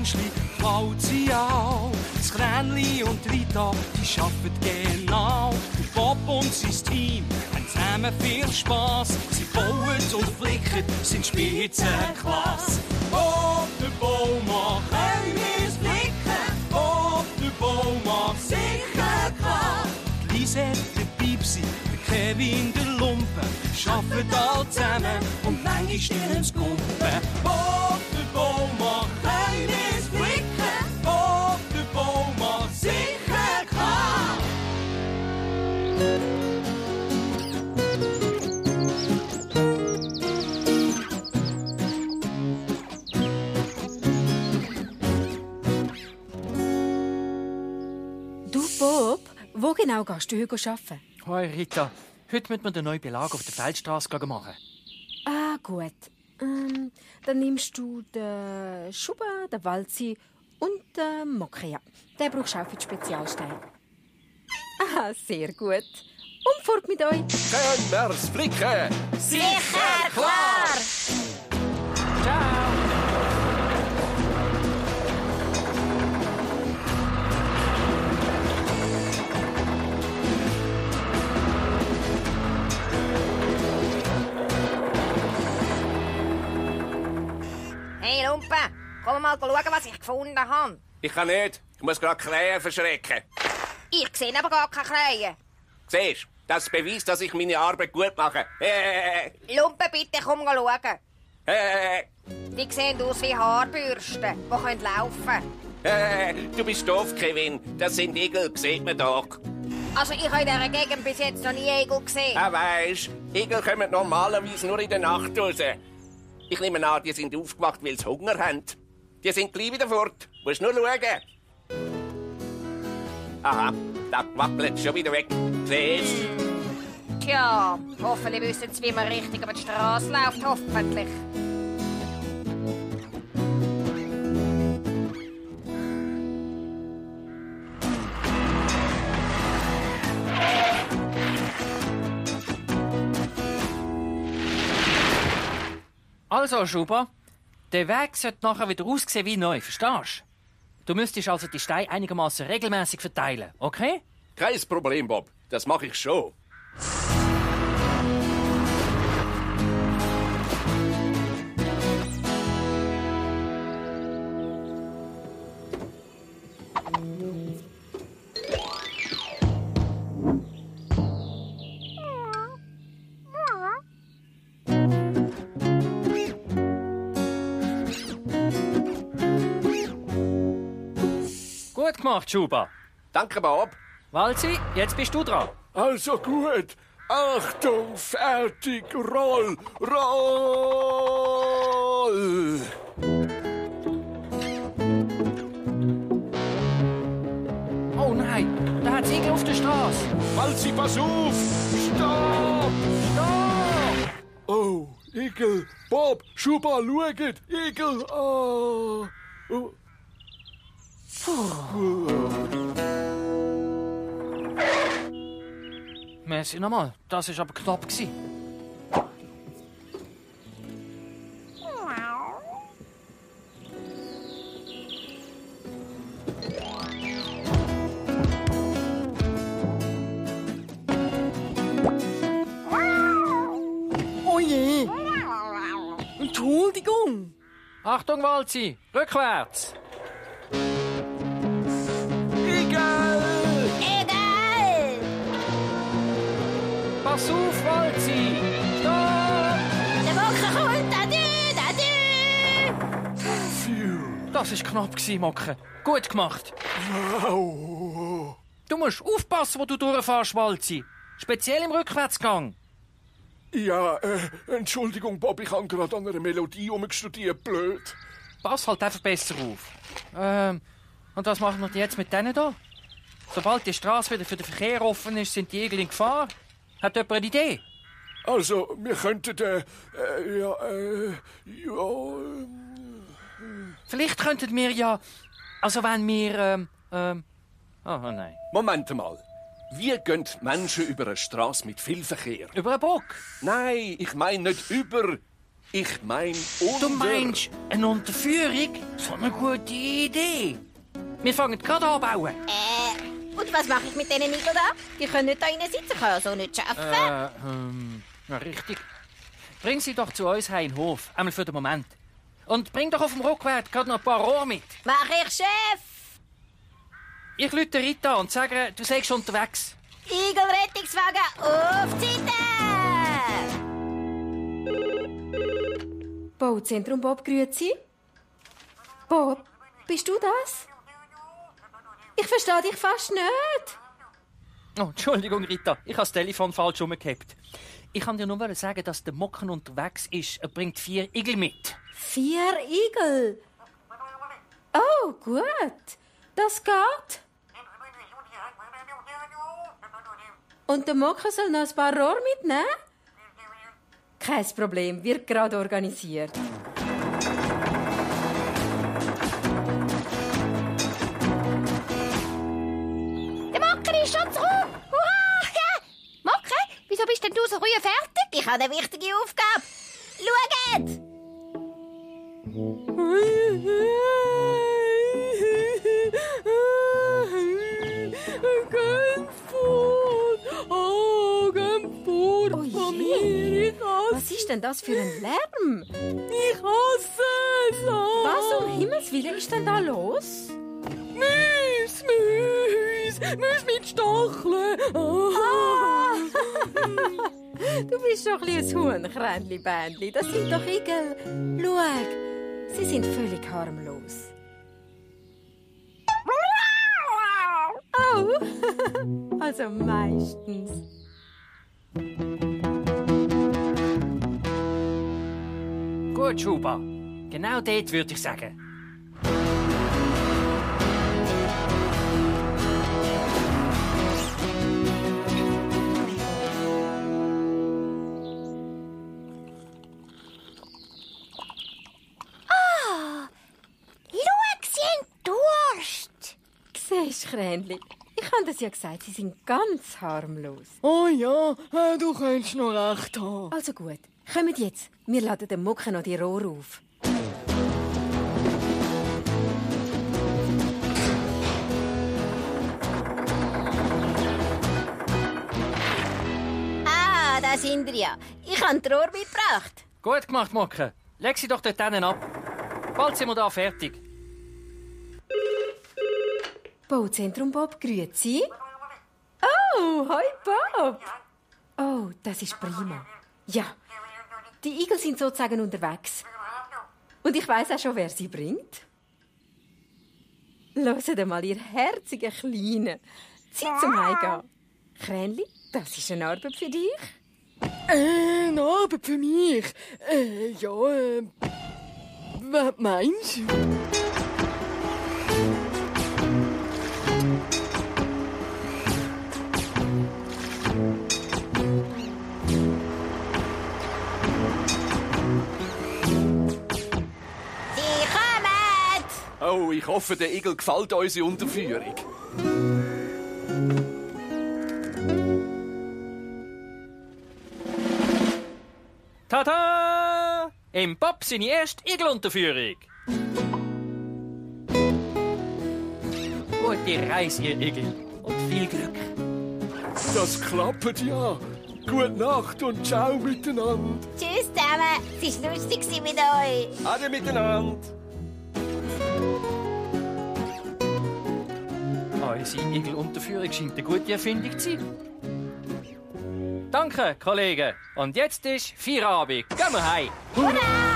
Wünschli baut sie auch. Das Kränli und Rita, die arbeiten genau. Bob und sein Team haben zusammen viel Spass. Sie bauen und flicken, sind Spitzenklasse. Bob, der Boumaa, können wir's flicken? Bob, der Boumaa, sicher klar. Die Lisette, der Pipsi, der Kevin, der Lumpen, arbeiten alle zusammen und manchmal stillen's Kumpen. Bob, der Boumaa, können wir's flicken? Bob, der Boumaa, sicher klar. Du, Bob, wo genau gehst du heute arbeiten? Hoi Rita, heute müssen wir den neuen Belag auf der Feldstraße machen. Ah, gut. Dann nimmst du den Schuber, den Walzi und den Mocke, ja. Den brauchst du auch für die Spezialsteine. Ah, sehr gut. Und fort mit euch. Können wir's flicken? Sicher klar! Ciao! Hey Lumpen, komm mal schauen, was ich gefunden habe. Ich kann nicht. Ich muss gerade Krähen verschrecken. Ich sehe aber gar keine Krähen. Siehst du, das beweist, dass ich meine Arbeit gut mache. Lumpen, bitte komm schauen. Die sehen aus wie Haarbürsten, die laufen können. Du bist doof, Kevin. Das sind Igel, sieht man doch. Also ich habe in dieser Gegend bis jetzt noch nie Igel gesehen. Ah, weisst, Igel kommen normalerweise nur in der Nacht raus. Ich nehme an, die sind aufgewacht, weil sie Hunger haben. Die sind gleich wieder fort. Musst nur schauen. Aha, da wackelt schon wieder weg. Siehst du? Tja, hoffentlich wissen sie, wie man richtig über die Straße läuft, hoffentlich. Also, Schuber, der Weg sollte nachher wieder aussehen wie neu, verstehst du? Du müsstest also die Steine einigermaßen regelmäßig verteilen, okay? Kein Problem, Bob. Das mache ich schon. Gut gemacht, Schuber. Danke, Bob. Walzi, jetzt bist du dran. Also gut. Achtung, fertig, roll, roll! Oh nein, da hat's Igel auf der Straße. Walzi, pass auf! Stopp! Stopp! Oh, Igel! Bob, Schuber, schaut! Igel! Oh. Oh. Merci nochmal, das war aber knapp. Oh je! Entschuldigung! Achtung, Walzi, rückwärts! Igel! Igel! Pass auf, Walzi! Stopp! Der Mocke kommt, Phew. Das war knapp, Mocke. Gut gemacht. Wow. Du musst aufpassen, wo du durchfährst, Walzi. Speziell im Rückwärtsgang. Ja, Entschuldigung, Bob, ich habe gerade an einer Melodie umgestudiert, blöd. Pass halt einfach besser auf. Und was machen wir jetzt mit denen da? Sobald die Straße wieder für den Verkehr offen ist, sind die Igel in Gefahr. Hat jemand eine Idee? Also, wir könnten, Vielleicht könnten wir ja... Also wenn wir, Oh nein. Moment mal. Wie gehen die Menschen über eine Straße mit viel Verkehr? Über einen Bock? Nein, ich meine nicht über. Ich mein Du meinst eine Unterführung? So eine gute Idee. Wir fangen gerade an bauen. Und was mache ich mit diesen Igel da? Die können nicht da drinnen sitzen, ich kann ja so nicht arbeiten. Ja, richtig. Bring sie doch zu uns heim in den Hof, einmal für den Moment. Und bring doch auf dem Rückwärts gerade noch ein paar Rohre mit. Mach ich, Chef! Ich rufe Rita und sage, du seist unterwegs. Igel-Rettungswagen auf die Seite! Bauzentrum Bob, grüezi. Bob, bist du das? Ich verstehe dich fast nicht. Oh, Entschuldigung, Rita, ich habe das Telefon falsch umgekippt. Ich kann dir nur sagen, dass der Mocken unterwegs ist. Er bringt 4 Igel mit. 4 Igel? Oh, gut. Das geht. Und der Mocker soll noch ein paar Rohre mitnehmen? Kein Problem, wird gerade organisiert. Der Mocker ist schon zurück! Hurra! Ja. Mocker, wieso bist denn du so früh fertig? Ich habe eine wichtige Aufgabe. Schaut! Was ist denn das für ein Lärm? Ich hasse es! Was um Himmels Willen ist denn da los? Müs mit Stacheln! Du bist doch ein bisschen ein Huhnkränli-Bändli. Das sind doch Igel. Schau, sie sind völlig harmlos. Oh, also meistens. Gut, Schuba. Genau dort würde ich sagen. Siehst du, Kränli? Ich habe das ja gesagt, sie sind ganz harmlos. Oh ja, du könntest noch recht haben. Also gut, kommt jetzt. Wir laden dem Mucke noch die Rohre auf. Ah, da sind wir ja. Ich habe die Rohre mitgebracht. Gut gemacht, Mocke. Leg sie doch dort hinten ab. Bald sind wir da fertig. Bauzentrum Bob, grüezi. Oh, hoi Bob. Oh, das ist prima. Ja, die Igel sind sozusagen unterwegs. Und ich weiss auch schon, wer sie bringt. Hört mal, ihr herzigen Kleinen. Zeit zum Heimgehen. Kränli, das ist eine Arbeit für dich. Eine Arbeit für mich? Was meinst du? Oh, ich hoffe, der Igel gefällt unsere Unterführung. Tada! Im Bob seine erste Igelunterführung. Gute Reise, ihr Igel. Und viel Glück. Das klappt ja. Gute Nacht und ciao miteinander. Tschüss zusammen. Es war lustig mit euch. Ade miteinander. Unsere Igelunterführung scheint eine gute Erfindung zu sein. Danke, Kollegen. Und jetzt ist Feierabend. Gehen wir heim. Hurra!